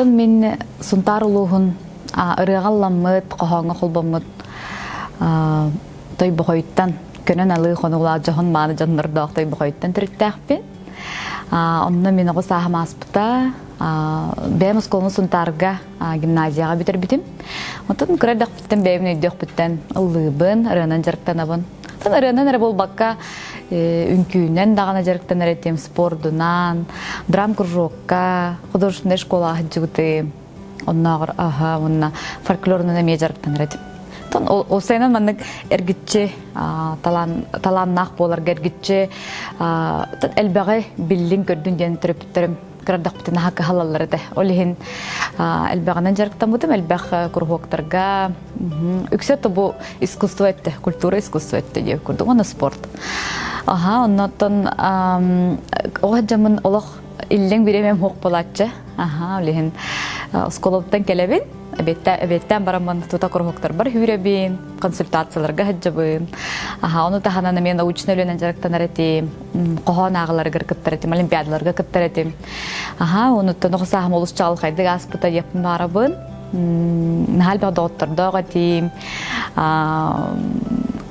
Оттон мин Сунтаар улууһун ырыаҕа ылламмыт, хоһооҥҥо холбоммут Тойбохойуттан көнөн алыы хонуулаах дьоһун мааны дьоннордоох Тойбохойуттан төрүттээхпин. Онно мин оҕо сааһым ааспыта. Бэйэм оскуоланы Сунтаарга гимназияҕа бүтэрбитим. Оттон кыра эрдэхпиттэн бэйэбин өйдүөхпүттэн ыллыыбын, ырыанан дьарыктанабын. Оттон ырыанан эрэ буолбакка, үҥкүүнэн даҕаны дьарыктанар этим, спордунан, драм-кружокка, художественнай школаҕа сылдьыбытым. Оннооҕор аһа уонна фольклорунан эмиэ дьарыктанар этим. Оттон ол сайынан маннык эргиччи талаан, талааннаах буоларга эргиччи элбэҕи биллин көрдүн диэн төрөппүттэрим кырардахпытын наһаа кыһалаллар этэ. Ол иһин элбэҕинэн дьарыктаммытым, элбэх куруһуоктарга үксэ бу искусство этте, культура искусство этте диye курдук, уонна спорт. Аха, оннотон оҕо дьамын олох иллэҥ бириэмэм суох буолааччы. Аха, ол иһин оскуолабыттан кэлэбин, эбиэттээн бараммын тута куруһуоктарбар хүүрэбин, консультацияларга сылдьабын. Аха, ону таһынан эмиэ научнай үлэнэн дьарыктанар этим, хоһоон ааҕаларыгар кыттар этим, олимпиадаларга кыттар этим. Аха, онуттан оҕо сааһым олус чаҕылхайдык ааспыта диэппин баарабын. Наһаа элбэх доҕоттордоох этим.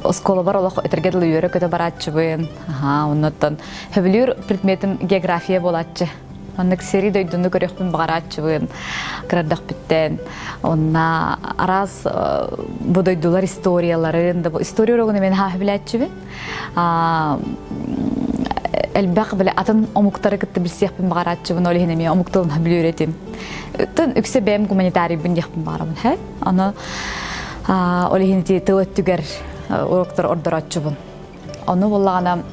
Оскуолабар олох этэргэ дылы үөрэ-көтө барааччыбын. Аха, оннуттан сөбүлүүр предметим география буолааччы. Маннык сири дойдуну көрүөхпүн баҕарааччыбын кырардахпыттан. Онна араас бу дойдулар историяларын, да бу история урогун мен хааһы билээччибин. Элбэх биле атын омуктары кытта билсиэхпин баҕарааччыбын, ол иһин эмиэ омук тылын билэр этим. Тын үксэ бэйэм гуманитарийбын диэхпин баҕарабын, хэ? Аны ол иһин ити тыл өттүгэр уроктар ордорооччубун. Ону буоллаҕына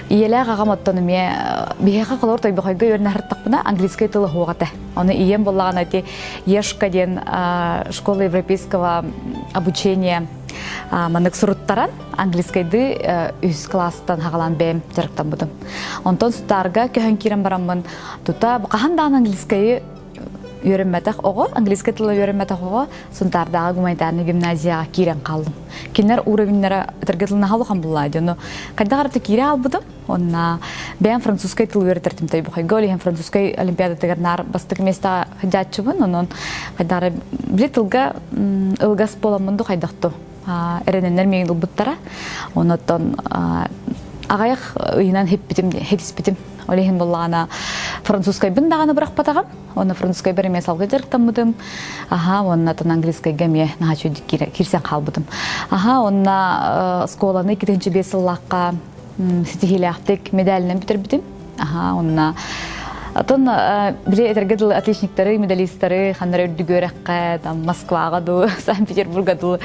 ийэлээх аҕам оттон эмиэ биһиэхэ холор Тойбохойго үөрэнэ сырыттахпына английскай тылы суох этэ. Ону ийэм буоллаҕына ити Ешка диэн школа европейского обучения маннык суруттаран английскайды үһүс класстан хаҕалаан бэйэм дьарыктаммытым. Онтон Сутаарга көһөн киирэн бараммын тута хаһан даҕаны английскайы үөрэммэтэх оҕо, английскай тыла үөрэммэтэх оҕо Сунтаардааҕы гуманитарнай гимназияҕа киирэн хааллым. Кинилэр уровеннара ытырга тылын улахан буллаа дьону хайдах арыты киирэ албытым. Онна бэйэм французскай тыл үөрэтэртим Тойбохойго, ол иһин французскай олимпиадатыгар наар бастакы миэстэҕэ сылдьааччыбын. Онон хайдах били тылга ылгас буоламмын ду хайдахту эрэнэннэр миигин ылбыттара. Онотон аҕайах ыйынан хиппитим, хитиспитим. Ол иһин буллаҕына французскайбын даҕаны бырахпатаҕым. Онно французскайбар эмиэ салгыы дьарыктаммытым. Аха, уонна тон английскайга эмиэ наһаа үчүгэй киирсэн хаалбытым. Аха, онно оскуоланы 2005 сыллаахха ситиһиилээхтик медалынан бүтэрбитим. Аха, онно Атын били этэргэ дылы отличниктары, медалистары ханнара үрдүк үөрэххэ, там Москваҕа дуу, Санкт-Петербурга дуу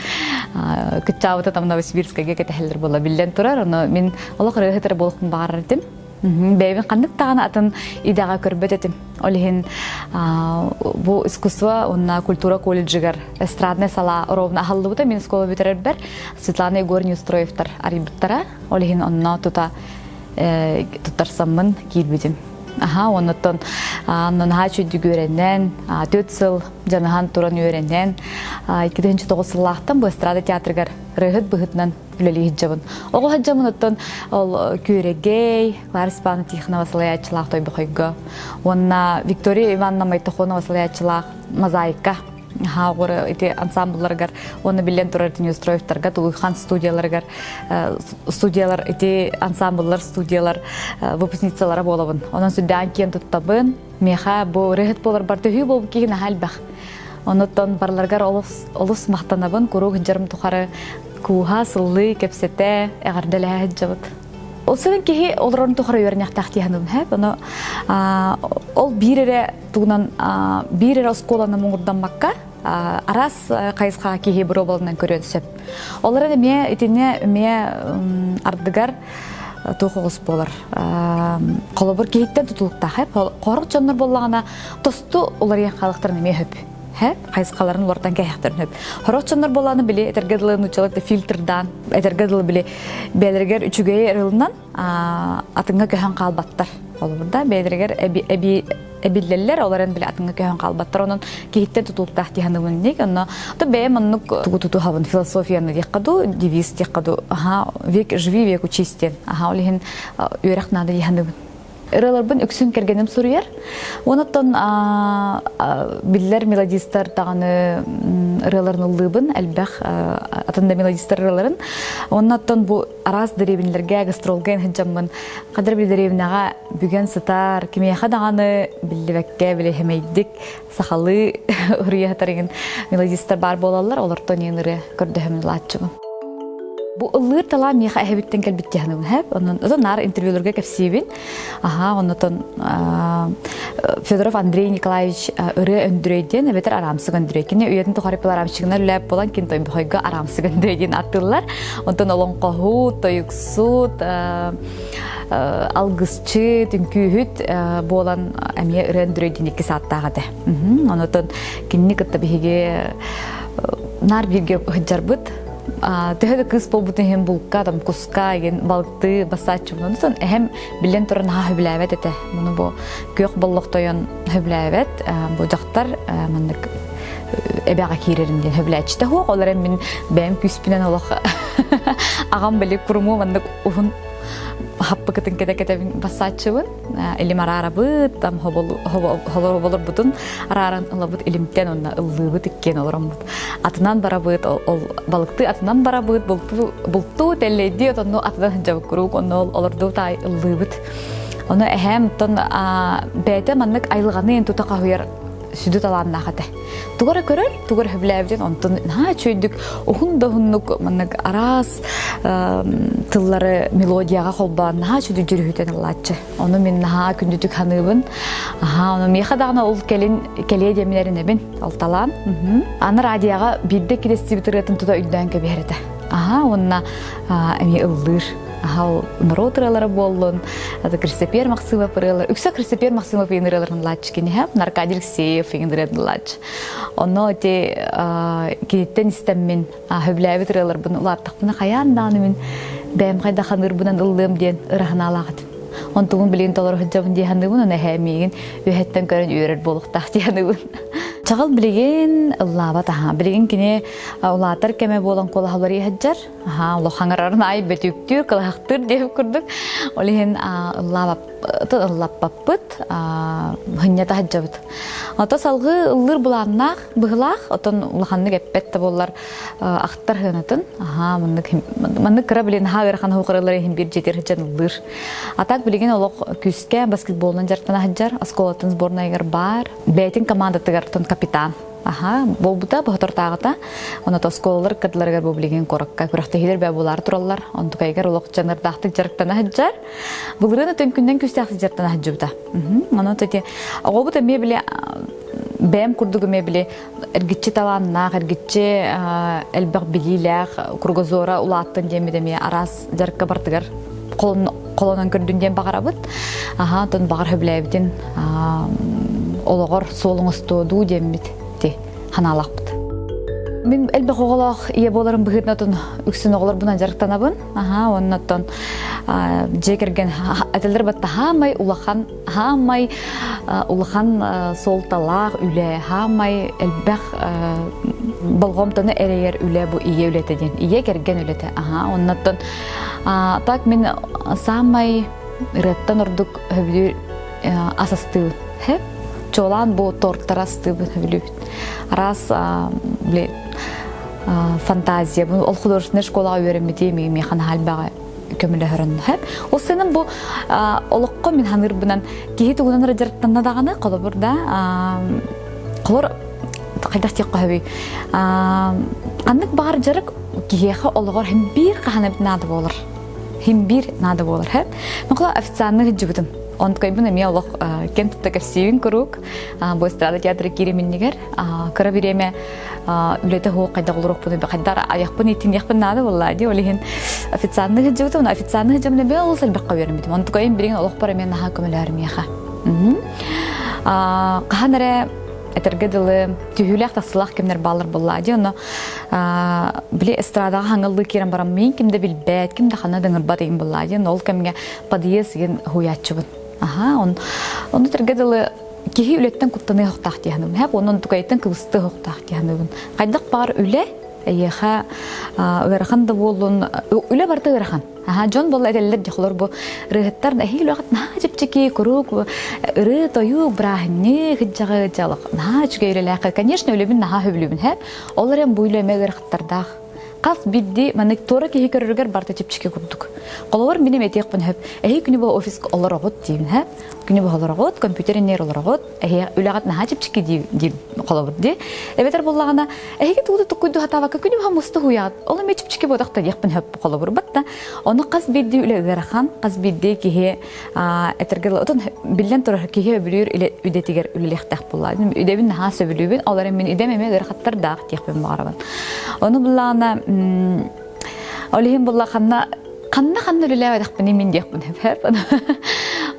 кыччаабыта там Новосибирскайга кэтэһэллэр буола биллэн турар. Ону мин олох ырыаһыт эрэ буолуохпун баҕарар этим. Бэйэбин ханнык даҕаны атын идэҕэ көрбөт этим. Ол иһин бу искусство уонна культура колледжыгар эстраднай салаа ровно аһыллыбыта. Мин оскуола бүтэрэрбэр Светлана Егор Неустроевтар арыйбыттара. Ол иһин онно тута туттарсаммын киирбитим. Аха, оннуттан наһаа үчүгдүк үөрэнэн, 4 сыл дьаныһан туран үөрэнэн, 2009 сыллаахтан бу эстрада театрыгар ырыаһыт быһыытынан үлэлии сылдьабын. Оҕо сылдьаммын оттон ол Күөрэгэй, Клара Степановна Тихонова салайааччылаах Тойбохойго уонна Виктория Ивановна Майтохонова салайааччылаах Мозаика Хаҕыр ити ансамблларыгар уонна биллэн турар Неустроевтарга Тулуйхан студияларыгар студиялар ити ансамбллар студиялар выпускницалара буолабын. Онон сүрдээн киэн туттабын. Миэхэ бу ырыаһыт буоларбар төһүү буолбут киһи наһаа элбэх. Онуттан барыларыгар олус олус махтанабын, куруук дьарым тухары кууһа, сыллыы, кэпсэтэ, эҕэрдэлэһэ сылдьабыт. Ол сылын киһи олорорун тухары үөрэнэхтээх дии саныыбын һэ. Ону ол биир эрэ тугунан биир эрэ оскуоланы муҥурдаммакка араас хайысхаҕа киһи боруобаланан көрүөн сөп. Ол эрэн эмиэ итиннэ эмиэ ардыгар туох оҕус буолар. Холобур киһиттэн тутулуктаах. Хорох дьоннор буоллаҕына тосту уларыйан хаалыахтарын эмиэ сөп. Хэ, хайысхаларын улартан кэһэхтэрин сөп. Хорох дьоннор буоллаҕына били этэргэ дылы нууччалар фильтрдаан этэргэ дылы били бэйэлэригэр үчүгэйи ырылынан атыҥҥа көһөн хаалбаттар. Холобур да бэйэлэригэр эби эбиллэллэр, ол эрэн били атыҥҥа көһөн хаалбаттар. Онон киһиттэн тутулуктаах дии саныыбын ник. Онно то бэйэм оннук тугу тутуһабын философияны диэххэ дуу, девиз диэххэ дуу. Аха, век живи, век учись диэн. Аха, ол иһин үөрэх наада дии саныыбын. Ырыаларбын үксүн кэргэним суруйар. Онуттан биллэр мелодистар даҕаны ырыаларын ыллыыбын, элбэх атын да мелодистар ырыаларын. Оннуттан бу араас дэриэбинэлэргэ гастролга сылдьаммын, хадыр били дэриэбинэҕэ бүгэн сытар, кимиэхэ даҕаны биллибэккэ билиһэмэйдик сахалыы ырыа сатар мелодистар баар буолаллар, олортон иэн ырыа көрдөһөмүн ылааччыбын. Бу ыллыыр талаан миэхэ эһэбиттэн кэлбит дьаһаныбын хэп. Онон ото наар интервьюларга кэпсиибин. Аха, оннотон Федоров Андрей Николаевич ырыа Өндүрэй диэн эбэтэр Араамсык Өндүрэй. Кини үйэтин тухары араамчыгынан үлээп буолан кин тойбохойго Араамсык Өндүрэй диэн аттыыллар. Онтон олоҥхоһут, тойуксут, алгысчыт, үҥкүүһүт буолан эмиэ ырыа Өндүрэй диэн икки сааттаах этэ. Онотон кинини кытта биһиги наар бииргэ сылдьарбыт. Төһө да кыыс буолбутун иһин булка, там куска, игин балыктыы бассааччыбын. Онтон эһэм биллэн туран наһаа сөбүлээбэт этэ. Муну бу күөх боллох тойон сөбүлээбэт. Бу дьахтар маннык эбэҕэ киирэрин диэн сөбүлээччитэ суох. Ол эрэн мин бэйэм күүспүнэн олох аҕам били куруму маннык уһун хаппыкытын кэтэ-кэтэбин бассааччыбын. Илим араарабыт, там холоболорбутун арааран ылабыт илимтэн онно ыллыыбыт иккиэн олороммут. Атынан барабыт, ол балыктыы атынан барабыт, бултуу тэллэйдии отонну атынан сылдьабыт куруук, онно ол олордуу таай ыллыыбыт. Ону эһээм оттон бэйэтэ маннык айылҕаны тута хаһыйар сүдү талааннаах этэ. Тугу эрэ көрөр, тугу эрэ сөбүлээбитин онтон наһаа үчүгэйдик уһун да уһуннук маннык араас тыллары мелодияҕа холбоон наһаа үчүгэй дьүрүһүтэн ыллааччы. Ону мин наһаа күндүтүк саныыбын. Аһаа, ону миэхэ даҕаны ол кэлин кэлиэ диэммин эрэнэбин ол талаан. Аны радиоҕа биирдэ кирэстибит ырыатын тута өйдөөн кэбиһэр этэ. Аһаа, уонна эмиэ ыллыыр. Аһаа, ол норуот ырыалара буоллун, Кристопер Максимов ырыалар, үксэ Кристопер Максимов иин ырыаларын ылааччы киниһэ, Аркадий Алексеев иин ырыатын ылааччы. Онно ити киниттэн истэммин сөбүлээбит ырыаларбын улааттахпына хайаан даҕаны мин бэйэм хайдах ханыырбынан ыллыам диэн ыра санаалаах этим. Онтугун билигин толоро сылдьабын дии саныыбын, ону эһээ миигин үөһэттэн көрөн үөрэр буолуохтаах дии саныыбын. Чаҕыл билигин ыллаабат аһаа. Билигин кини улаатар кэмэ буолан куолаһалар иһэджэр. Аһаа, олох хаҥарарын аай бөтүүктүүр, кылаһахтыыр диэбит курдук. Ол иһин ыллаабап ыллаппаппыт, хынньата сылдьабыт. Ото салгыы ыллыыр былааннаах, быһылаах, отон улаханнык эппэт да буоллар ахтар сыанатын. Аһаа, маннык маннык кыра билин аһаа ыарахан оһуохарылар иһин биир дьиэтигэр сылдьан ыллыыр. А так билигин олох күүскэ баскетболунан дьарыктана сылдьар, оскуолатын сборнайыгар баар. Бэйэтин командатыгар тон капитан. Аха, буолбута, бохотортааҕыта. Онно оскуолалар кыдыларыгар бу билигин куоракка күрэхтэһиилэр бээ буолаары тураллар. Онтукайыгар олох дьаныардаахтык дьарыктана сылдьар. Былырыын өтөҥкүннэн күүстээх дьарыктана сылдьыбыта. Онон ити оҕобут эмиэ били бэйэм курдук эмиэ били эргиччи талааннаах, эргиччи элбэх билиилээх, кругозора улааттын диэммит эмиэ араас дьарыкка бартыгар холонон көрдүн диэн баҕарабыт. Аха, онтон баҕар сөбүлээбитин олоҕор суол оҥостуо дуу диэммит ти ханаалаахпыт. Мин элбэх оҕолоох ийэ буоларым быһыытынан үксүн оҕолорбунан дьарыктанабын. Аха, оннуттан дьиэ кэргэн этэллэр батта хаамай улахан хаамай улахан суолталаах үлэ, хаамай элбэх болҕомтону эрэйэр үлэ бу ийэ үлэтэ диэн. Ийэ кэргэн үлэтэ. Аха, оннуттан так мин саамай ырыаттан ордук сөбүлүүр ас астыыбын. Чуолаан бу торттары астыыбын сөбүлүүбүн. Араас били фантазия бу ол художественнай школаҕа үөрэммитим миэхэ наһаа элбэҕи көмөлөһөрөн сөп. Ол сыным бу олоххо мин ханыырбынан киһи тугунан эрэ дьарыктанна даҕаны холобур да холор хайдах диэххэ сөбүй ханнык баҕар дьарык киһиэхэ олоҕор хим биир хаһан эбит наада буолар хим биир наада буолар хэп махла официальный сылдьыбытым онтукайбын эмиэ олох кэм тутта кэпсиибин куруук бу эстрада театра киириминнигэр кыра бириэмэ үлэтэ суох хайдах олоруохпунуй хайдах айахпын ииттиниэхпин наада буоллаа дии ол иһин официальный сылдьыбытым официальный сылдьабын эмиэ олус элбэххэ үөрэммитим онтукайым билигин олохпор эмиэ наһаа көмөлөһөр миэхэ хаһан эрэ этэргэ дылы түһүүлээх тахсылаах кэмнэр бааллар буоллаа дии онно били эстрадаҕа хаҥаллыы киирэн баран миин ким да билбэт ким да ханна да ыҥырбат игин буоллаа дии ол кэмҥэ подъезд игин уһуйааччыбын аха он ону этэргэ дылы киһи үлэттэн куттаныа охтоох дии саныыбын. Һэп онон тукайыттан кыбыстыа охтоох дии саныыбын. Хайдах баҕар үлэ. Эйиэхэ ыарахан да буоллун, үлэ барыта ыарахан. Аха, дьон буолла этэллэр дьохлор бу ырыаһыттар эһиил үөҕэт наһаа чэпчэки, куруук ырыы, тойуу, бырааһынньык, ыдьаҕы, дьалах наһаа үчүгэй үлэлээх. Конечно, үлэбин наһаа сөбүлүүбүн, һэ. Ол эрэн бу үлэ эмэ ыарахаттардаах. Хас биирдии маннык туора киһи көрөрүгэр барыта чэпчэки курдук. Холобур, мин эмиэ этиэхпин сөп. Эһи күнү бу офиска олороҕут диибин, һэ. Күнү бу олороҕут, компьютер иннигэр олороҕут, эһи үлэҕит наһаа чэпчэки диир холобур дии. Эбэтэр буллаҕына, эһиги тугу да туккуйду хатаабакка күнү быһа муста хуйаҕыт. Ол эмиэ чэпчэки буотах да диэхпин сөп холобур да. Ону хас биирдии үлэ ыарахан, хас биирдии киһи этэргэ отон биллэн турар киһи өбүлүүр идэтигэр үлэлиэхтээх буолла. Идэбин наһаа сөбүлүүбүн, ол эрэн мин идэм эмиэ ыарахаттардаах диэхпин баҕарабын. Ону буллаҕына ол иһин булла ханна ханна ханна үлэлээбэтэхпиний мин диэхпин сөп.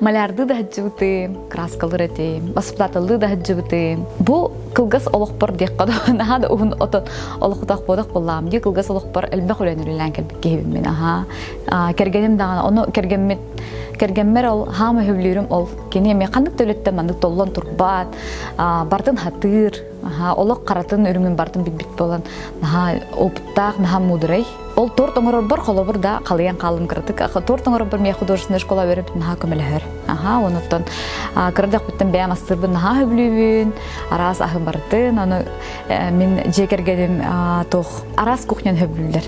Малярдыы да сылдьыбытым, краскалыр этим, баспытааталлыы да сылдьыбытым. Бу кылгас олохпор диэххэ да наһаа да уһун отон олохтоох буолах буоллаҕым дии кылгас олохпор элбэх үлэни үлэлээн кэлбит киһибин мин аһаа. Кэргэним даҕаны ону кэргэммит кэргэммэр ол хаама өһүлүүрүм ол кини эмиэ ханнык да үлэттэн маннык толлон турбат, бартын хатыыр, олох харатын үрүҥүн бартын билбит буолан наһаа опыттаах, наһаа муударай. Ол торт оҥорорбор холобур да халыйан хаалым кыратык. Торт оҥорорбор миэхэ художественная школа үөрэппит наһаа көмөлөһөр. Аха, онуттан кырадахпыттан бэйэм астыырбын наһаа сөбүлүүбүн, араас аһы барытын, ону мин дьиэ кэргэним туох араас кухняны сөбүлүүллэр.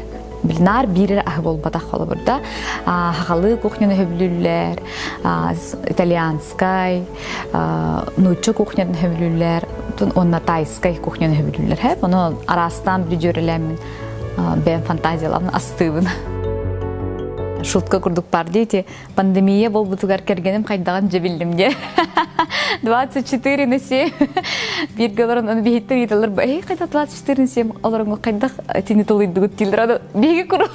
Наар биир эрэ аһы буолбатах холобур да хахалыы кухняны сөбүлүүллэр, итальянскай, нуучча кухнятын сөбүлүүллэр, уонна тайскай кухняны сөбүлүүллэр. Хэп, ону араастаан бүдүөрэлээммин бэйэм фантазияларбын астыыбын. Шутка курдук бар дии пандемия буолбутугар кэргэним хайдаҕын дьэ биллим диэ. 24 на 7 бииргэ олорон ону биһиттэр ыйыталлар эй хайдах 24 на 7 олороҥҥо хайдах итини тулуйдугут дииллэр аны биһиги куруук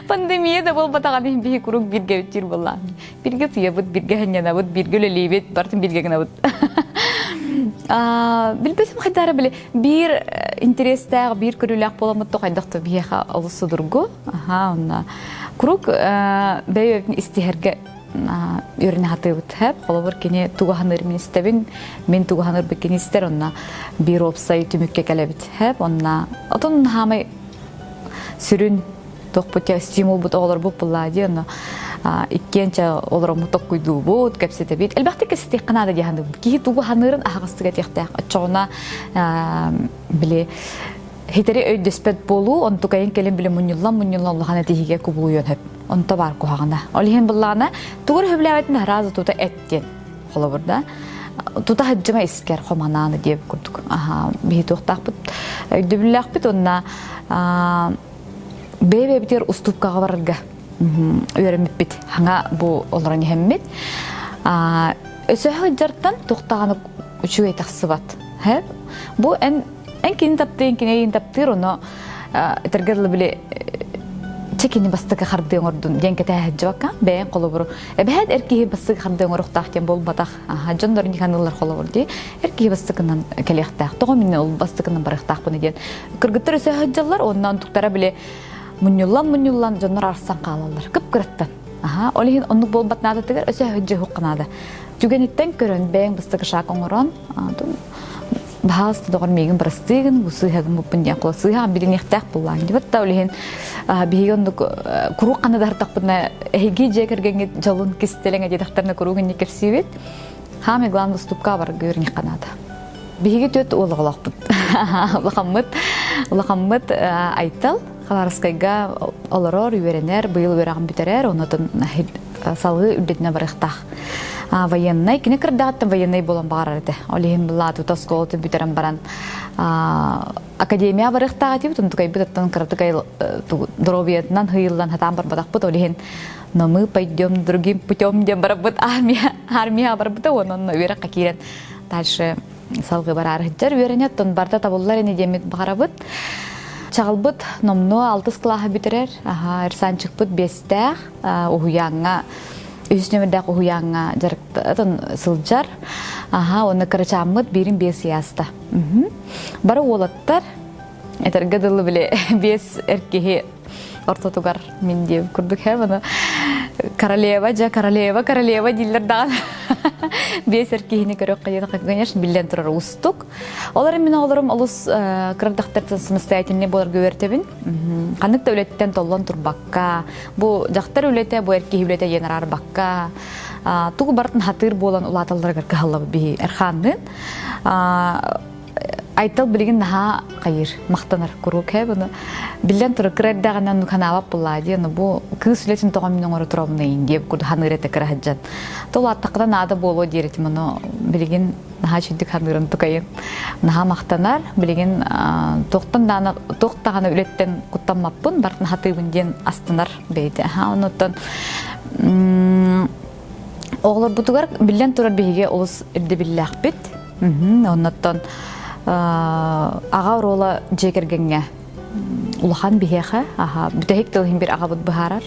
пандемия да буолбатаҕын иһин биһи куруук бииргэ үттүүр буоллаҕым бииргэ утуйабыт бииргэ сынньанабыт бииргэ үлэлиибит барытын бииргэ гынабыт билбэтим хайдара били биир интэриэстээх биир көрүүлээх буоламмыт то хайдах то биһиэхэ олус судургу аха онно куруук бэйэбитин истиһэргэ үөрэнэ сатыыбыт хэп холобур кини тугу ханыыр мин истэбин мин тугу ханыырбын кини истэр онно биир уопсай түмүккэ кэлэбит хэп онно отон хаамай сүрүн туохпут стимулбут оҕолорбут буллаа дии онно иккиэн чэ олороммут токкуйдуубут кэпсэтэбит элбэхтик кэпсэтиэххэ наада дии саныыбын киһи тугу ханыырын аһаҕастык этиэхтээх оччоҕуна били хитэри өйдөспөт буолуу онтукайын кэлин били мунньуллан мунньуллан улахан этиһиигэ кубулуйуон сөп онто баар куһаҕана ол иһин буллаҕына тугу эрэ сөбүлээбэтин сразу тута эт диэн холобур да тута сылдьыма искэр хоманааны диэбит курдук аха биһи туохтаахпыт өйдөбүллээхпит уонна бэйэ-бэйэбитигэр устуупкаҕа барарга үөрэммиппит хаҥа бу олорон иһэммит өсөһө сылдьартан туохтаҕаны үчүгэй тахсыбат бу эн эн кини таптыын кини эйигин таптыыр ону этэргэ дылы били чэ кини бастакы хардыы оҥордун диэн кэтээһэ сылдьыбакка бэйэҥ холобуру эбэһээт эр киһи бастакы хардыы оҥоруохтаах диэн буолбатах дьоннор инник холобур дии эр киһи бастакынан кэлиэхтээх тоҕо мин ол бастакынан барыахтаахпын диэн кыргыттар өсө сылдьаллар уонна онтуктара били мунньуллан мунньуллан дьоннор арсан хаалаллар кып-кыраттан аха ол иһин оннук буолбат наадатыгар өсө сылдьыһуохха наада түгэниттэн көрөн бэйэҥ бастакы шаг оҥорон баһаалыста доҕор миигин бырастыыгын бу сыыһагын буппун диэн кула сыыһаҕын билиниэхтээх буоллаҕыҥ диэбит да ол иһин биһиги оннук куруук ханна да артахпытына эһиги дьиэ кэргэҥҥит дьолун кистэлэҥэ диэтэхтэринэ куруук инник кэпсиибит Хаамай главный уступка барга үөрэниххэ наада. Биһиги түөрт уол оҕолоохпут. Улахаммыт, улахаммыт Айтал Хабаровскайга олорор, үөрэнэр, быйыл үөрэҕин бүтэрэр, онотун салгыы үрдэтинэ барыахтаах. Военнай, кини кырдаҕыттан военнай буолан баҕарар этэ. Ол иһин былаатыта оскуолатын бүтэрэн баран академия барыахтаах этибит, онтукайбыт оттон кыратык доруобуйатынан ыйыллан хатаан барбатахпыт, ол иһин но мы пойдем другим путем диэн барабыт армия армия барбыта уонна онно үөрэххэ киирэн дальше салгыы бараары сылдьар үөрэнэ оттон барыта табыллар ини диэммит баҕарабыт чаҕылбыт номнуо алтыс кылааһы бүтэрэр аха Эрсанчикпыт биэстээх уһуйааҥҥа үһүс нөмердээх уһуйааҥҥа дьарыктан сылдьар аха уонна кырачааммыт биирин биэс ыйааста бары уолаттар этэргэ дылы били биэс эр киһи ортотугар мин диэбит курдук һэ маны королева дьэ королева королева дииллэр даҕаны. Биэс эр киһини көрөххө диэн, конечно, биллэн турар уустук. Ол эрэн мин оҕолорум олус кырдахтартан самостоятельный буоларга үөртэбин. Ханнык да үлэттэн толлон турбакка, бу дьахтар үлэтэ, бу эр киһи үлэтэ диэн араарбакка, тугу барытын хатыыр буолан улааталларыгар кыһаллабыт биһи Эрхаанныын. Айтал билигин наһаа хайыыр, махтанар куруук ээ буну. Биллэн турар, кыра эрдэҕинэ оннук санаабат буоллаа дии, ону бу кыыс үлэтин тоҕо мин оҥоро турабын диэбит курдук саныыр этэ кыра сылдьан. То улааттаххына наада буолуо диир этим, ону билигин наһаа үчүгдүк саныырын тукайын. Наһаа махтанар, билигин туохтан даҕаны туох даҕаны үлэттэн куттаммаппын, барытын хатыыбын диэн астынар бэйэтэ. Онуттан Оҕолорбутугар биллэн турар биһиги олус ирдэбиллээхпит. Оннуттан аҕа оруола дьиэ кэргэҥҥэ улахан биһиэхэ. Аха, бүтэһик тыл иһин бир аҕабыт быһаарар.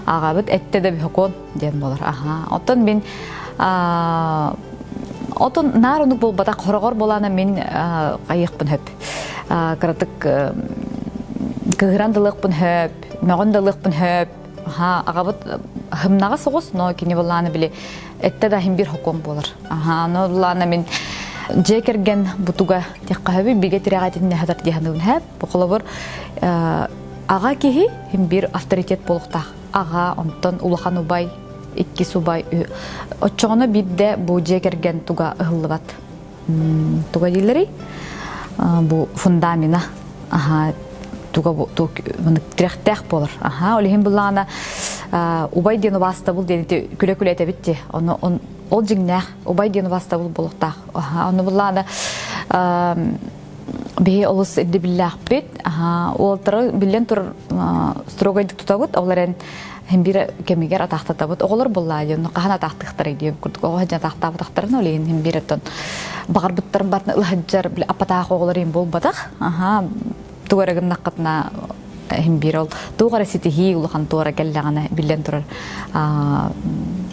Аҕабыт эттэ да бөхөкуон диэн буолар. Аха. Оттон мин отон наар оннук буолбатах хороҕор буолаана мин хайыахпын хөп. Кыратык кыһыран да ылыахпын хөп, мөҕөн да ылыахпын хөп. Аха, аҕабыт хымнаҕа соҕус, но кини былаана били эттэ да иһин бир хокуон буолар. Аха, ону былаана мин дьиэ кэргэн бутуга тиэххэ бигэ тирэҕэ итиннэ хатар дии саныыбын һээп. Бу холобур аҕа киһи иһин бир авторитет буолуохтаах. Аҕа, онтон улахан убай, иккис убай. Оччоҕуна биирдэ бу дьиэ кэргэн туга ыһыллыбат. Туга дииллэрий? Бу фундамена. Аха, туга тирэхтээх буолар. Аха, ол иһин буллаҕына убай диэн убаастабыл диэн ити күлэ-күлэ этэбит дии. Ону ол дьиҥнээх убай диэн убаастабыл буолуохтаах. Аха, ону буллаҕына биһи олус ирдэбиллээхпит. Аха, уолтары биллэн турар строгайдык тутабыт, ол эрэн Һин биир кэмигэр атаахтатабыт. Оҕолор буоллаа диэн, хаһан атаахтыахтарай диэн курдук оҕо сылдьан атаахтаабатахтарын ол иһин һин биир оттон баҕарбыттарын барытын ылаһыдьар били аппатаах оҕолор иһин буолбатах. Аха, тугу эрэ гыннаххытына иһин биир ол туох эрэ ситиһии улахан туора кэллэҕинэ биллэн турар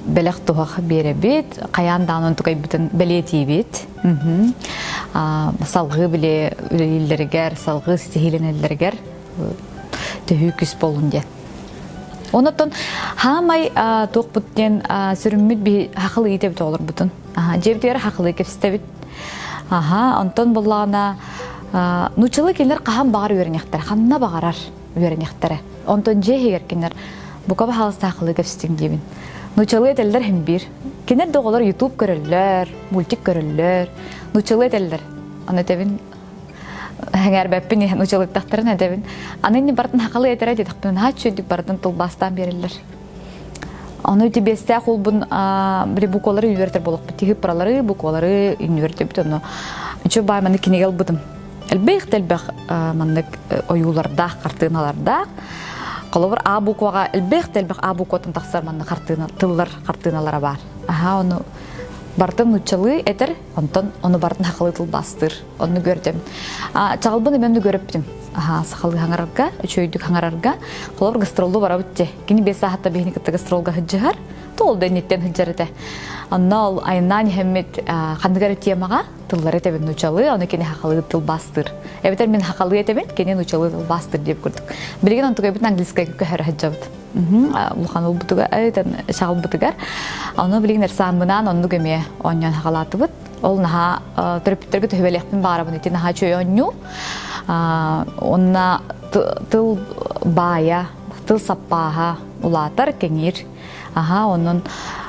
бэлэх туһах биэрэбит, хайаан даҕаны онтукайбытын бэлиэтиибит. Салгыы били үлэлииллэригэр, салгыы ситиһиилэнэллэригэр төһүү күс буолун диэн. Онотон хаамай туохпут диэн сүрүммүт биһи хахылыы итэбит оҕолорбутун. Дьиэбитигэр хахылыы кэпсэтэбит. Аха, онтон буллаҕына нууччалыы кинилэр хаһан баҕар үөрэниэхтэрэ, ханна баҕарар үөрэниэхтэрэ. Онтон дьиэ иһигэр кинилэр бука баһаалыста хахылыы кэпсэтиҥ диибин. Нууччалыы этэллэр иһин биир. Кинилэр да оҕолор YouTube көрөллөр, мультик көрөллөр, нууччалыы этэллэр. Аны этэбин Сэҥээрбэппин иһэн учуолуттахтарын этэбин. Аны инни барытын хахалыы этэрэ диэтэхпинэ наһаа үчүгэйдик барытын тылбаастаан биэрэллэр. Ону ити биэстээх уолбун били буквалары үөрэтэр буолуохпут. Тиһыппаралары, буквалары үөрэтэрбит онно. Үчүгэй баай маннык кинигэ ылбытым. Элбэх да элбэх маннык ойуулардаах, хартыыналардаах. Холобур, А букваҕа элбэх да элбэх А букваттан тахсар маннык хартыына, тыллар хартыыналара баар. Аха, ону барытын нууччалыы этэр, онтон ону барытын хахалыы тылбаастыыр. Онну көрдүм. Чаҕылбын эмиэ онну көрөппүтүм. Аха, сахалыы хаҥарарга, үчүгэйдик хаҥарарга. Холобур, гастроллу барабыт дии. Кини биэс сааһытта биһини кытта гастролга сылдьыһар. Тоол да инниттэн сылдьар этэ. Онно ол айаннаан иһэммит ханнык эрэ темаҕа тыллары этэбин нуучалыы, ону кини хахалыы тылбаастыыр. Эбэтэр мин хахалыы этэбин, кини нуучалыы тылбаастыыр диэбит курдук. Билигин онтукайбытын английскайга көһөрө сылдьабыт. Улахан ылбытыгар, чаҕылбытыгар. Ону билигин эрсааммынаан оннук эмиэ оонньоон хахалаатыбыт. Ол наһаа төрөппүттэргэ төһүбэлиэхпин баҕарабын ити наһаа үчүгэй оонньуу. Онно тыл баайа, тыл саппааһа улаатар, кэҥиир. Аха, онон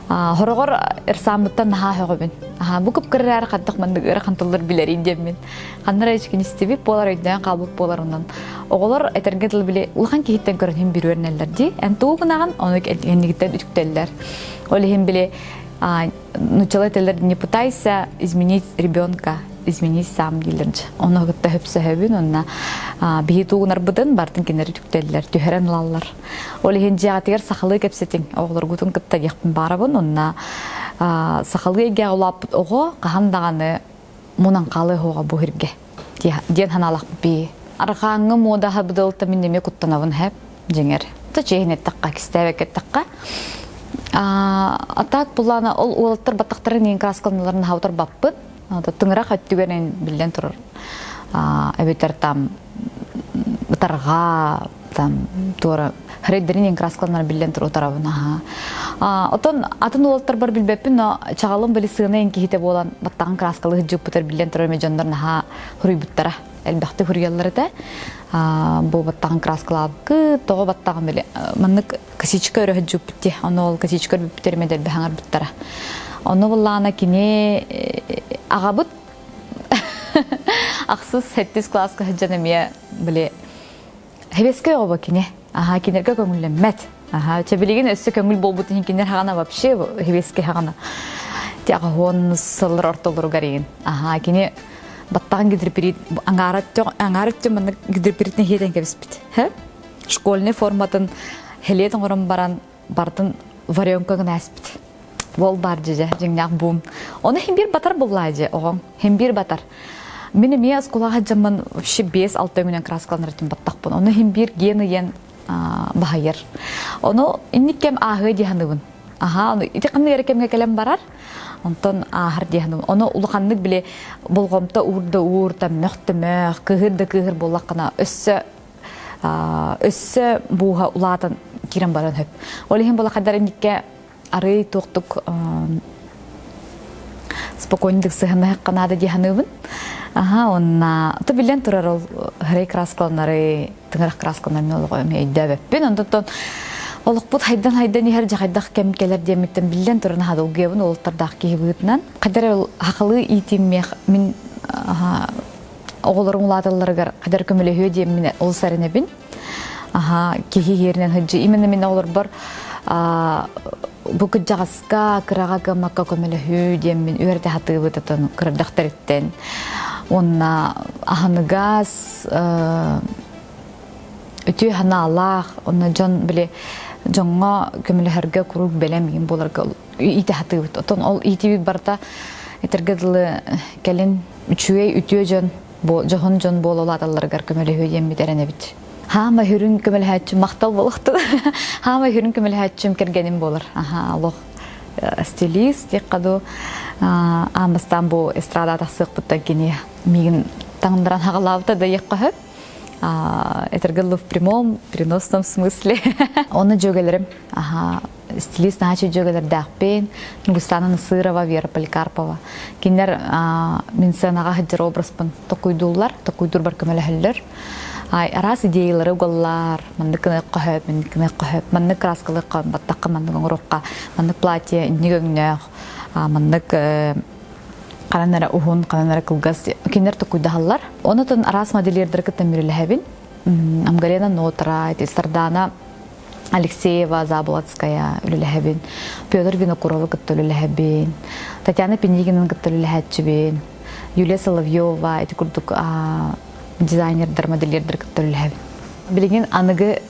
хороҕор эрсааммыттан наһаа сөҕөбүн. Аха, бу кып-кыра эрээри хайдах маннык ыарахан тыллар билэрий диэммин. Ханна эрэ ичкин истибит буолар, өйдөөн хаалбыт буолар онон. Оҕолор этэргэ дылы били улахан киһиттэн көрөн иһин бір үөрэнэллэр дии. Эн тугу гынаҕын, ону кэннигиттэн үтүктэллэр. Ол иһин били нууччалыы этэллэр не пытайся изменить ребенка, изменись сам дииллэр дьэ. Ону кытта хөпсөһөбүн, онно биһи тугунарбытын бартын кинилэр үтүктэллэр, түһэрэн ылаллар. Ол иһин дьиэҕитигэр сахалыы кэпсэтиҥ, оҕолоргутун кытта диэхпин баарабын, онно сахалыы эйгэҕэ улааппыт оҕо хаһан даҕаны мунан хаалыа суоҕа бу сиргэ диэн санаалаахпыт бии. Арҕааҥҥы муодаһа быдылта мин эмиэ куттанабын һэп дьиҥэр. То чиэһин эттэххэ, кистээбэккэ эттэххэ. А так буллаана ол уолаттар баттахтарын иин краскаланаларын наһаа утарбаппын. Тыҥырах өттүгэр биллэн турар. Эбэтэр там ытарҕа там туора хрейдерин иин краскаланара биллэн турар утарабын аха. Отон атын уолаттарбар билбэппин, но чаҕалым били сыана эн киһитэ буолан баттаҕын краскалыы сылдьыппытар биллэн турар эмэ дьоннор наһаа хуруйбуттара. Элбэхтик хуруйаллар этэ. Бу баттаҕын краскалаабыккыт, тоҕо баттаҕын били маннык косичка өрө сылдьыппыт дии. Ону ол косичка өрбүппүтэр эмэ дэлби хаҥарбыттара. Ону буллаҕына кини аҕабыт ахсыс сэттис кылааска сылдьан эмиэ били Хэбэскэй оҕо кини. Аха, кинилэргэ көҥүллэммэт. Аха, чэ билигин өссө көҥүл буолбут иһин кинилэр хаҕана вообще хэбэскэй хаҕана. Ти аҕаһуон сыллар ортолоругар иин. Аха, кини баттаҕын гидропирит аҥаара аҥаара өттүн маннык гидропиритин иһиэтэн кэбиспит. Хэ? Школьный форматын хелиэт оҥорон баран бартын варенка гына эспит. Бол бар дьиже, дьиҥнээх бум. Ону хим бир батар буллаа дьэ оҕоҥ. Хим бир батар. Мин эмиэ оскуолаҕа дьаммын вообще 5-6 өҥүнэн краскаланар этим баттахпын. Ону хим бир ген ыйан баһайар. Ону инник кэм ааһыа дии саныыбын. Аха, ону ити ханнык эрэ кэмҥэ кэлэн барар. Онтон ааһар дии саныыбын. Ону улаханнык били болҕомто уур да уур, мөх да мөх, кыыһыр да кыыһыр буоллаххына өссө өссө бууһа улаатан киирэн баран хөп. Ол иһин буолахайдар инникке арый туохтук спокойнадык сыһыаннаһыахха наада дии саныыбын. Аха, онна то билэн турар ол хырай краскаланары, тыҥырах краскаланары мен олоҕо эмиэ өйдөөбөппүн. Онтон олохпут хайдан-хайдан иһэр дьахайдах кэм кэлэр диэммиттэн биллэн туран аха долгуйабын уолаттардаах киһи быһыытынан. Хайдар ол хахалыы иитиммиэх мин оҕолорум улааталларыгар хайдар көмөлөһүө диэммин олус эрэнэбин. Аха, киһи иһиэринэн сылдьыы. Именно мин оҕолорбор бу кырдьаҕаска, кыраҕа гыммакка көмөлөһүү диэммин үөрэтэ сатыыбыт отон кырдахтарыттан. Уонна аһыныгас, үтүө санаалаах, онно дьон били дьоҥҥо көмөлөһөргө куруук бэлэм игин буоларга иитэ сатыыбыт. Отон ол иитиибит барыта этэргэ дылы кэлин үчүгэй үтүө дьон дьоһун дьон буола улааталларыгар көмөлөһүө диэммит эрэнэбит. Хаама хүрүн көмөлөһөөччүм махтал буолуохтун. Хаама хүрүн көмөлөһөөччүм кэргэним буолар. Аха, олох стилист диэххэ дуу. Аан бастаан бу эстрада тахсыахпыттан кини миигин таҥыннаран хаҕалаабыта да диэххэ сөп. Этэргэ дылы в прямом, переносном смысле. Оны дьүөгэлэрим аха стилист наһаа дьүөгэлэрдээхпин. Нугустана Насырова, Вера Поликарпова. Кинилэр мин сценаҕа сылдьар образпын токуйдууллар, токуйдуурбар көмөлөһөллөр. Араас идеялары угаллар, маннык гыныахха сөп, маннык гыныахха сөп, маннык краскалыахха, баттахха маннык оҥоруохха, маннык платье инник өҥнөөх, маннык ханан эрэ уһун, ханан эрэ кылгас кинилэр токуйдаһаллар. Онотон араас модельердары кытта мүрүлэһэбин. Амгалена Нотра, Сардана Алексеева Заболоцкая үлэлэһэбин, Петр Винокуровы кытта үлэлэһэбин, Татьяна Пинигинаны кытта үлэлэһээччибин, Юлия Соловьева ити курдук дизайнердар, модельердар кытта үлэлэһэбин. Билигин аныгы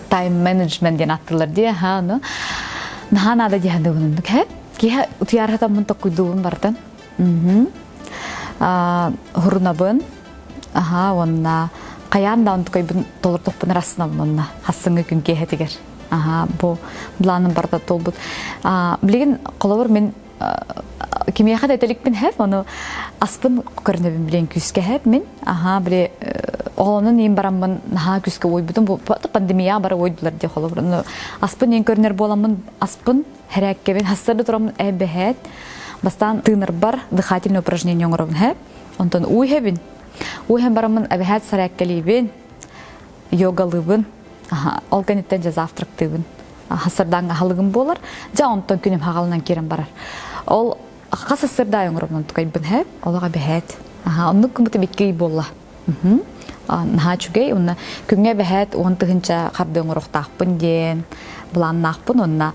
тайм-менеджмент диэн аттылар дии, аха, ону наһаа наада дии саныыбын оннук, һэ? Киһи утуйар хатаммын токкуйдуубун барытын. Хурунабын, аха, уонна хайаан да онтукайбын толордохпун ырасынабын онно хассыҥҥы күн киэһэтигэр. Аха, бу планым барыта туолбут. Билигин холобур мин кимиэхэ да этэликпин хэп, ону аспын көрүнэбин билигин күүскэ хэп мин. Аха, били оҕолонун иин бараммын наһаа күүскэ уойбутум. Бу пандемия бары уойдулар дии холобур. Ону аспын иин көрүнэр буоламмын аспын Хэрээккэбин хассарда тураммын эбэһээт бастаан тыынарбар дыхательное упражнение оҥоробун һэ. Онтон уу иһэбин. Уу иһэн бараммын эбэһээт сэрээккэлиибин, йогалыыбын. Ол кэнниттэн дьэ завтрактыыбын. Хассардааҥҥа аһылыгым буолар. Дьэ онтон күнүм хаҕалынан киирэн барар. Ол хас сарсыарда оҥоробун онтукайбын һэ. Олох эбэһээт. Оннук гыммытым икки ый буолла. Наһаа үчүгэй. Уонна күҥҥэ эбэһээт 10 000 хардыы оҥоруохтаахпын диэн былааннаахпын. Уонна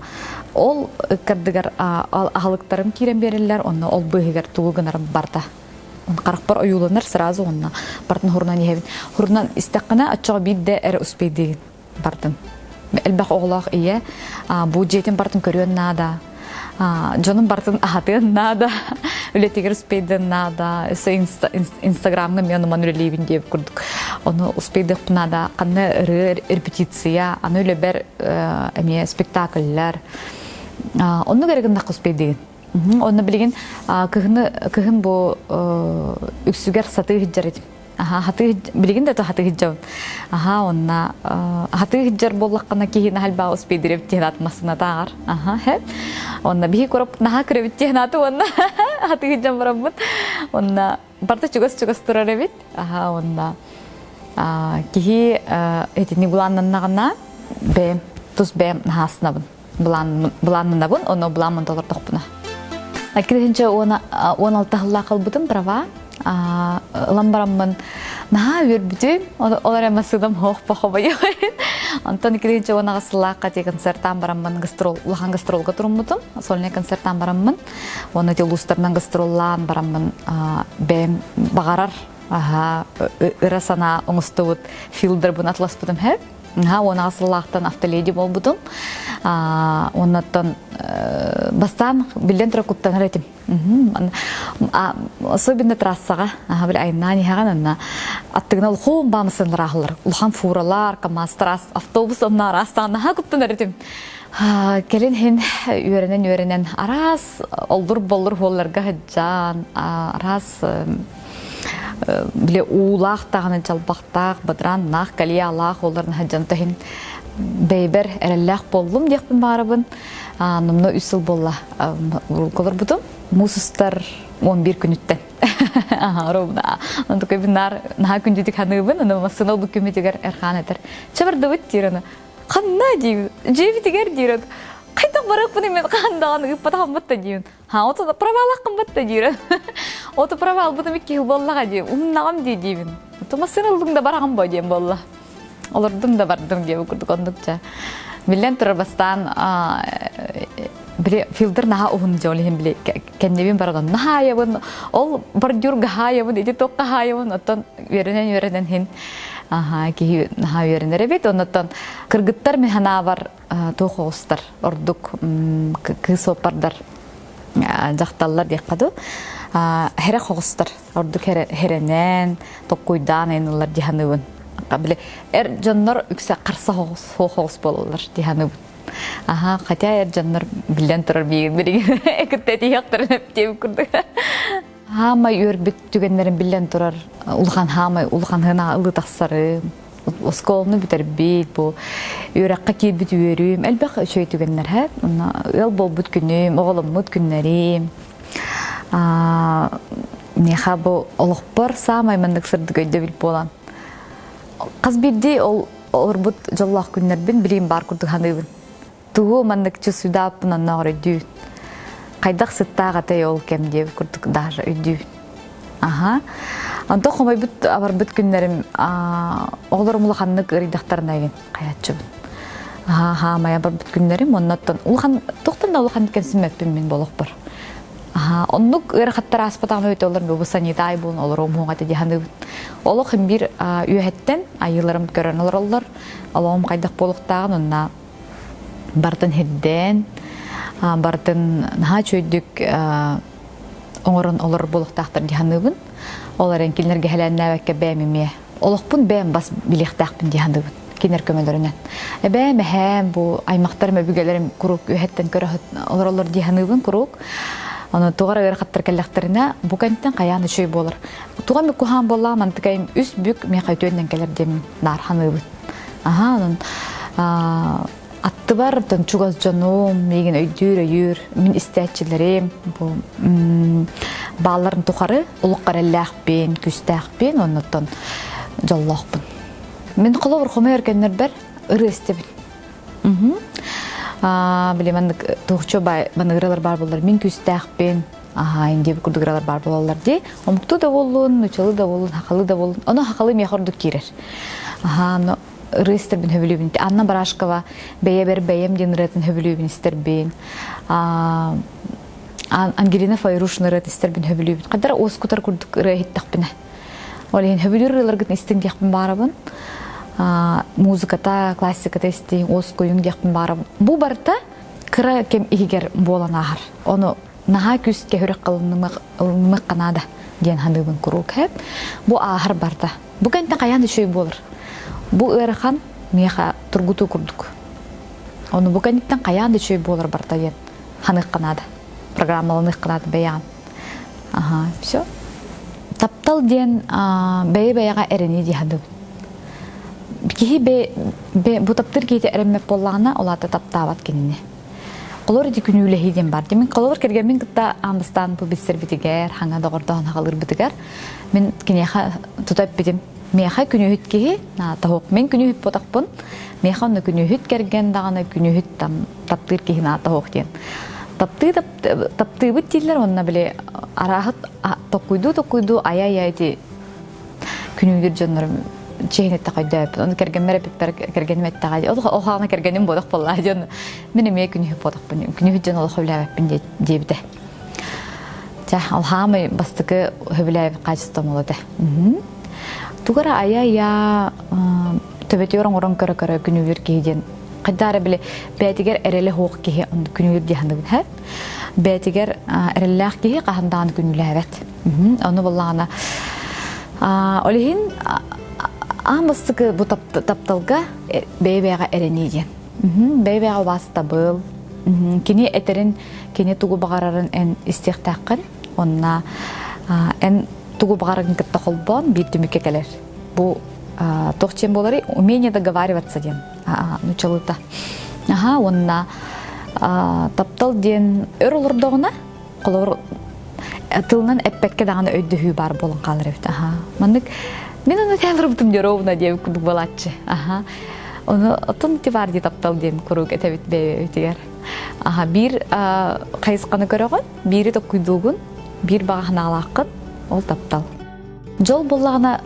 ол ыккардыгар аһылыктарым киирэн биэрэллэр. Онно ол быыһыгар тугу гынарым барда. Харахпар ойууланар сразу уонна бартын хурунан иһэбин. Хурунан истэххинэ оччоҕо биирдэ эрэ успейдыыгын. бардым. Элбэх оҕолоох ийэ бу дьиэтин барытын көрүөн наада, дьонун барытын аһатыан наада, үлэтигэр успейдыан наада, өссө инстаграмҥа мен онуман үлэлиибин диэбит курдук. Ону успейдыахпын наада, ханна ырыа репетиция, аны үлэбэр эмиэ спектакльлар. Оннук эрэ гыннахха успейдыгын. Онно билигин кыһыны кыһын бу үксүгэр сатыы сылдьар этим. Аха, хатыы билигин да хатыы сылдьабын. Аха, онна хатыы сылдьар буоллаххына киһи наһальбаа успейдиребит диэн ат массыынатааҕар. Аха, хэ. Онна биһи курап наһаа көрөбүт диэн аты уонна хатыы сылдьан бараммыт. Онна барда чугас-чугас турар эбит. Аха, онна киһи этини былааннаннаҕына бэйэм тус бэйэм наһааснабын. Былааннанабын, ону былааммын толордохпуна. 2016 сыллаах ылбытым права. Ылан бараммын наһаа үөрбүтүм. Ол эрэ массыынам хоох похобойу. Онтон 2018 сыллаахха ти концертаан бараммын гастрол, улахан гастролга туруммутум. Сольный концертаан бараммын. Уонна ти улуустарынан гастроллаан бараммын бэйэм баҕарар ыра санаа оҥостубут филдербын атласпытым һэ. Наһаа 16 сыллаахтан автоледи буолбутум. Оннуттан бастаан биллэн турар куттанар этим. Особенно трассаҕа били айаннаан иһэҕин онно аттыгына улахан баамысыннар ааһаллар. Улахан фуралар, КамАЗтар, автобус онно араастаан наһаа куттанар этим. Кэлин иһин үөрэнэн-үөрэнэн араас оллур-боллур хуолларга сылдьан, араас били уулаах даҕаны дьалбахтаах, бадырааннаах, кальялаах олорон сылдьан иһин бэйбэр эрэллээх буоллум диэхпин баарабын. Номно үс сыл буолла олорбутум. Муус устар 11 күнүттэн. Ровно. Онтукай наар наһаа күндүтүк ханыыбын, аны массыына ылбыт күммүтүгэр Эрхаан этэр. Чабардыбыт диир аны. Ханна диибин? Дьиэбитигэр диир. Хайдах барыахпын мен хаан даҕаны ыыппатахым да диибин. Ха, ото провалаххын батта диир. Ото провалбытым икки жыл буоллаҕа дии. Умнаҕым дии диибин. Ото массыына ыллыҥ да бараҕын бо диэн буолла. Олордум да бардым диэбит курдук оннукча. Биллэн турар бастаан били фильтр наһаа уһун дьэ ол иһин били кэннибин баран наһаайабын ол бордюрга хаайабын ити туохха хаайабын оттон үөрэнэн үөрэнэн иһин аха киһи наһаа үөрэнэр эбит оннуттан кыргыттар мин санаабар туох оҕустар ордук кыыс суоппардар дьахталлар диэххэ дуу хэрэх оҕустар ордук хэрэнэн токкуйдаан айаныллар дии саныыбын били эр дьоннор үксэ харса суох оҕус буолаллар дии саныыбын аха хотя эр дьоннор биллэн турар биир билигин кытта этиһиэхтэрин эптиэм курдук хаамай үөрбүт түгэннэрин биллэн турар улахан хаамай улахан хына ылыы тахсарым оскуоланы бүтэрбит, бу үөрэххэ киирбит үөрүүм, элбэх үчүгэй түгэннэр һэ. Онно ыал буолбут күнүм, оҕоломмут күннэрим. Миэхэ бу олохпор саамай маннык сырдык өйдөбүл буолан. Хас биирдии ол олорбут дьоллоох күннэрбин билигин баар курдук саныыбын. Тугу маннык чувствуйдааппын оннооҕор өйдүүбүн. Хайдах сыттаах этэй ол кэм диэбит курдук даже өйдүүбүн. Аха. Онтон хомойбут абарбыт күннэрим оҕолорум улаханнык ыарыйдахтарына игин хайааччыбын. Аха, хаамайа барбыт күннэрим оннуттан улахан туохтан да улахан кэмсиммэппин мин болохпор. Аха, оннук ыарахаттар ааспатаҕым эбит олор бу санитай буолун олоруом уоҕа дии саныыбын. Олох биир үөһэттэн айыыларым көрөн олороллор. Олоҕум хайдах буолуохтааҕын онно барытын сирдээн, барытын наһаа үчүгэйдик оҥорон олорор буолуохтаахтар дии саныыбын. Ол эрэн кинилэргэ хэлээннээбэккэ бэйэм эмиэ олохпун бэйэм бас билиэхтээхпин дии саныыбын кинилэр көмөлөрүнэн. Эбээм, эһээм, бу аймахтарым, өбүгэлэрим куруук үөһэттэн көрө олороллор дии саныыбын куруук. Ону туох эрэ ыарахаттар кэллэхтэринэ, бу кэнниттэн хайаан үчүгэй буолар. Туга эмит куһаҕан буоллаҕа мантыкайым үс бүк миэхэ үтүөннэн кэлэр диэммин наар саныыбын. Аһаа, онон аттыбар оттон чугас дьонум миигин өйдүүр, өйүүр, мин истээччилэрим бу баалларын тухары улукка эрэллээхпин, күүстээхпин, оннуттан дьоллоохпун. Мин холобур хомойор көннөрбөр ырыа истэбин. Били маннык туохчу маннык ырыалар баар буоллар мин күүстээхпин, аха индия курдук ырыалар баар буолаллар дии. Омуктуу да буоллун, нуучалыы да буоллун, хахалы да буоллун. Ону хахалы миэхэ ордук киирэр. Аха, ону ырыа истэрбин сөбүлүүбүн. Анна Барашкова «Бэйэбэр бэйэм» диэн ырыатын сөбүлүүбүн истэрбин. Ангелина Файрушина ырыатын истэрбин сөбүлүүбүн. Хадара уоскутар курдук ырыа иһиттэхпинэ. Ол иһин сөбүлүүр ырыаларгытын истиҥ диэхпин баарабын. Музыката, классиката истиҥ, уоскуйуҥ диэхпин баарабын. Бу барыта кыра кэм иһигэр буолан ааһар. Ону наһаа күүскэ сүрэххэ ылынымыахха наада диэн саныыбын куруук һэп. Бу ааһар барда. Бу кэнтэн хайаан да үчүгэй буолар. Бу ыарахан миэхэ тургутуу курдук. Ону бу кэнниттэн хайаан да үчүгэй буолар барда диэн ханыахха наада. Программаланыахха наада бэйэҕин. Ага, все. Таптал диэн бэйэ-бэйэҕэ эрэнии дии саныыбын. Киһи бу таптыыр киһитэ эрэммэт буоллаҕына, ол аата таптаабат кинини. Холобур ити күнүүлэһии диэн баар. Мин холобур кэргэммин кытта аан бастаан бу билсэрбитигэр, хаҥа доҕордоһон хаалырбытыгар мин киниэхэ тута эппитим. Миэхэ күнүүһүт киһи наата Мин күнүүһүт буотахпын. Миэхэ онно күнүүһүт кэргэн даҕаны күнүүһүт там таптыыр киһи наата диэн. Таптыы таптыыбыт дииллэр уонна били арааһы токкуйдуу-токкуйдуу айа-айа ити күнүүлүүр дьоннорум чиһин эттэхэ өйдөөбүт. Ону кэргэммэр эппиппэр кэргэним эттэҕэ ол хаана кэргэним буолах буоллаа дьон мин эмиэ күнүһү буотахпын күнүһү дьон олох сөбүлээбэппин диэбитэ. Чэ, ол хаамай бастакы сөбүлээбит хаачыстыбам ол этэ. Тугу эрэ айа-айа төбөтүгэр оҥорон көрө-көрө күнүүлүүр киһи диэн хайдах эрэ били бэйэтигэр эрэлэ суох киһи күнүүлүүр дии саныыбын һэ бэйэтигэр эрэллээх киһи хаһан даҕаны күнүүлээбэт ону буоллаҕына ол иһин аан бастакы бу тапталга бэйэ-бэйэҕэ эрэнии диэн бэйэ-бэйэҕэ убаастабыл кини этэрин кини тугу баҕарарын эн истиэхтээххин уонна эн тугу баҕарарын кытта холбоон биир түмүккэ кэлэр бу туох диэн буоларый умение договариваться диэн нууччалыыта аха уонна таптал диэн өр олордоҕуна холобур тылынан эппэккэ даҕаны өйдөһүү баар буолан хаалар эбит аха маннык мин ону теалырбытым ровно диэбит курдук буолааччы аха ону оттон ити баар дии таптал диэн куруук этэбит бэйэбитигэр аха биир хайысханы көрөҕүн биири токкуйдуугун биир баҕа санаалааххын ол таптал Дьол буоллаҕына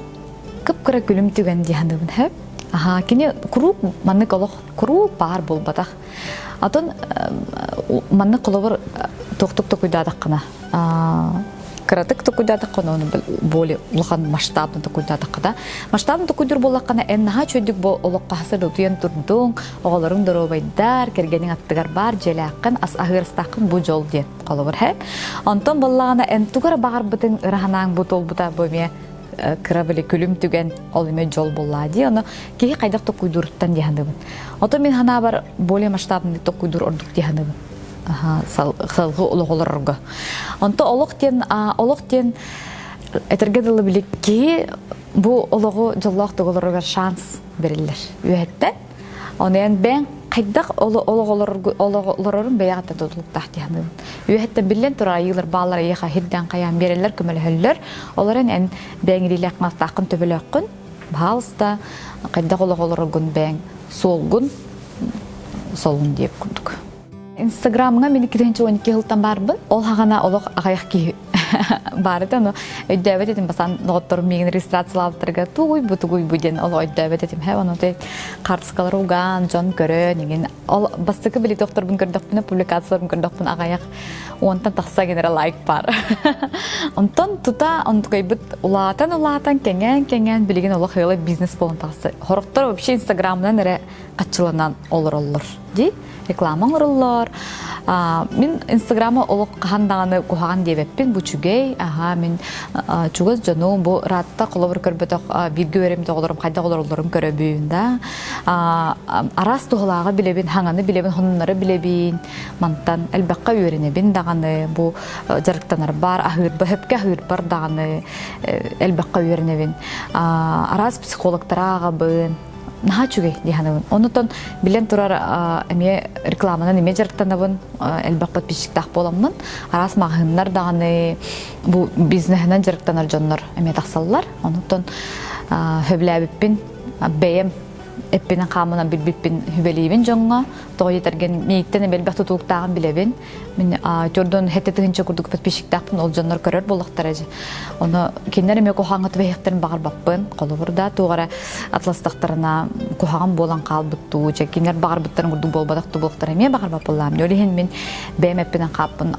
кып-кыра күлүм түгэн дии саныыбын сөп. Аһаа, кини куруук маннык олох куруук баар буолбатах. Атын маннык холобур туохтук токуйдаатаххына кыратык токуйдаатаххына ону более улахан масштабно токуйдаатахха да масштабно токуйдуур буоллаххына эн наһаа үчүгэйдик бу олоххо хасыр утуйан турдуҥ оҕолоруҥ доруобайдар кэргэниҥ аттыгар баар дьиэлээххин ас аһыыр астааххын бу дьол диэн Холобур, һэ? Онтон буоллаҕына эн тугу эрэ баҕарбытыҥ ыра санааҥ бу туолбута бу эмиэ кыра били күлүм түгэн ол эмиэ дьол буоллаа дии. Ону киһи хайдах токкуйдууруттан дии саныыбын. Ото мин санаабар более масштабный токкуйдуур ордук дии саныыбын. Салгыы олох олорорго. Онто олох диэн олох диэн этэргэ дылы били киһи бу олоҕу дьоллоох олороругар шанс бэриллэр. Үөһэттэн Ону эн бэйэҥ хайдах олох олорорун бэйэҕиттэн тутулуктаах дии саныыбын. Үөһэттэн биллэн турар айыылар бааллар эйиэхэ сирдэн хайаан биэрэллэр, көмөлөһөллөр. Олорон эн бэйэҥ илиилээх маастааххын төбөлөөххүн, баһаалыста, хайдах олох олороргун бэйэҥ суолгун солун диэбит курдук. Инстаграмҥа мин 2012 сылтан баарбын. Ол хаҕана олох аҕыйах киһи баар этэ. Ону өйдөөбөт этим. Бастаан доҕотторум миигин регистрациялаабыттарыгар тугуй бу тугуй бу диэн олох өйдөөбөт этим. Һэ, ону хаартыскалары угаан, дьон көрөн, игин. Ол бастакы били докторбун көрдөхпүнэ, публикацияларын көрдөхпүнэ аҕыйах уонтан тахса генера лайк баар. Онтон тута онтукайбыт улаатан-улаатан, кэҥээн-кэҥээн билигин олох ыала бизнес буолан таҕыста. Сорохтор вообще инстаграмынан эрэ хаччыланан олороллор дии реклама оҥороллор мин инстаграмы олох хаһан даҕаны куһаҕан диэбэппин бу үчүгэй аха мин чугас дьонум бу ыраатта холобур көрбөтөх бииргэ үөрэммит оҕолорум хайдах олороллорун көрөбүн да араас туһалааҕы билэбин хаҥаны билэбин сонуннары билэбин мантан элбэххэ үөрэнэбин даҕаны бу дьарыктанарбар аһыырба сөпкө аһыырбар даҕаны элбэххэ үөрэнэбин араас психологтары ааҕабын наһаа үчүгэй дии саныыбын. Онутон билэн турар эмиэ рекламанан эмиэ дьарыктанабын, элбэх подписчиктаах буоламмын, араас маҕаһыыннар даҕаны бу бизнеһинэн дьарыктанар дьоннор эмиэ тахсаллар. Онутон сөбүлээбиппин бэйэм эппинэн хаамынан билбиппин сүбэлиибин дьоҥҥо. Тоҕо диэтэргин миигиттэн эмиэ элбэх тутулуктааҕын билэбин. Мин төрдөн хэттэ тыһыынча курдук подписчиктаахпын, ол дьоннор көрөр буоллахтара дьэ. Ону кинилэр эмиэ куһаҕаҥҥа түбэһиэхтэрин баҕарбаппын. Холобур да, туох эрэ атластахтарына куһаҕан буолан хаалбыт дуу, дьэ кинилэр баҕарбыттарын курдук буолбатах дуу буолуохтара эмиэ баҕарбаппылаам. Ол иһин мин бэйэм эппинэн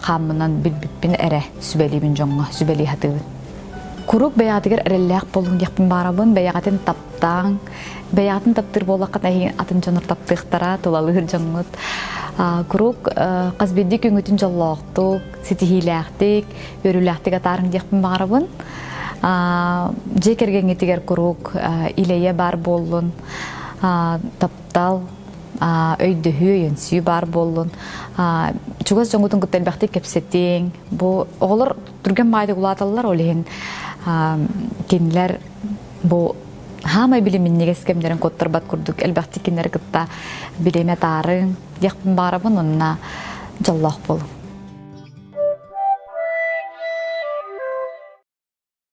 хааммынан билбиппин эрэ сүбэлиибин дьоҥҥо, сүбэлии сатыыбын. Куруук бэйэҕитигэр эрэллээх буолуҥ диэхпин баҕарабын, бэйэҕитин таптааҥ. Бэйэҕитин таптыыр буоллаххытына эһиги атын дьоннор таптыахтара, тулалыыр дьоҥҥут. Куруук хас биирдии күҥҥүтүн дьоллоохтук, ситиһиилээхтик, үөрүүлээхтик атаарыҥ диэхпин баҕарабын. Дьиэ кэргэҥҥитигэр куруук илэйэ баар буоллун, таптал, өйдөһүү, өйөнсүү баар буоллун. Чугас дьоҥҥутун кытта элбэхтик кэпсэтиҥ. Бу оҕолор түргэн баайдык улааталлар, ол иһин. Кинилэр бу хаамай билиминнигэс кэмнэрин куоттарбат курдук элбэхтик кинилэри кытта билиэмэ таарыҥ диэхпин баарабын уонна дьоллоох буолуҥ.